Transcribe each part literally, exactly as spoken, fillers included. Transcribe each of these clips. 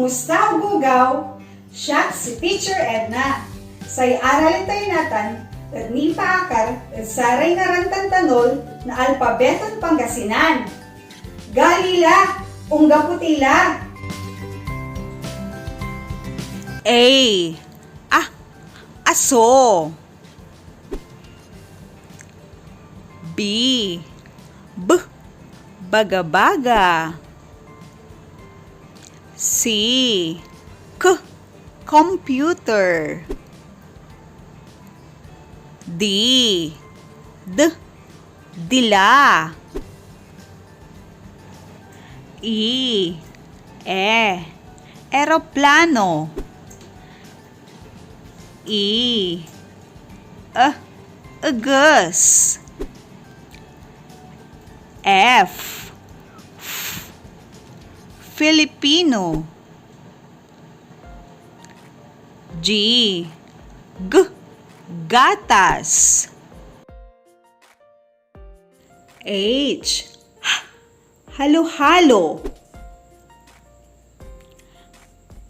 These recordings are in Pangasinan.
Kumusta, ogogaw? Siak si Teacher Edna. Say aralen tayo natan et nipaakar ed saray ngaran tan tanol na alpabeton Pangasinan. Gali la, onggapo ti la. A, a, aso. B, b, bagabaga. C, k, computer. D, d, dila. E, e, eroplano. E, e, eges. F, f, Filipino. G, g, gatas. H, h, halo-halo.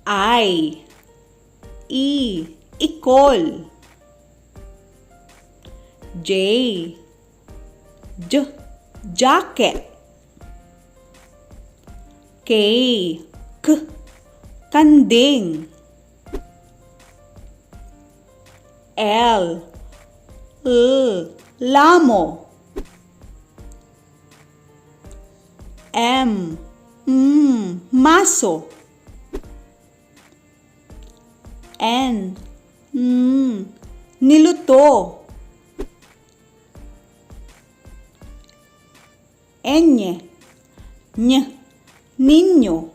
I, i, ikol. J, j, jacket. K, k, kanding. L, l, lamo. M, m, maso. N, n, niluto. Ñ, ñ, niño.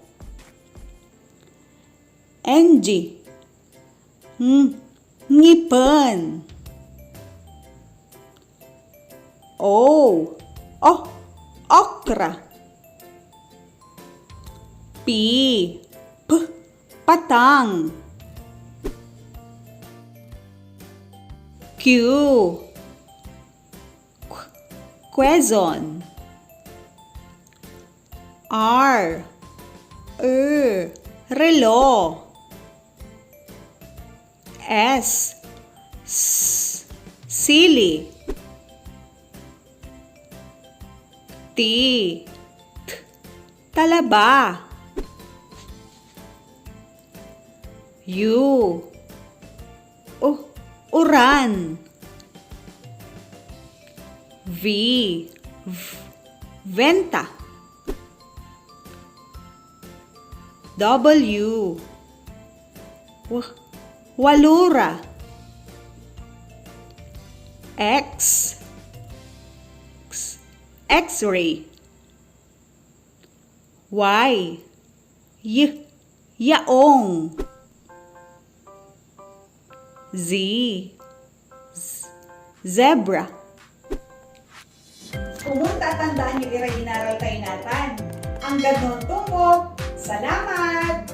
N G, ng, ngipen. O, o, okra. P, p, patang. Q, qu-, Quezon. R, r, relo. S, s, sili. T, t, talaba. U, u, uran. V, v, venta. W, w, walura. X, x, X-ray. Y, y, yaong. Z, z, zebra. Komon tatandaan yo iray inaral tayo natan. Anggad ontombok, salamat!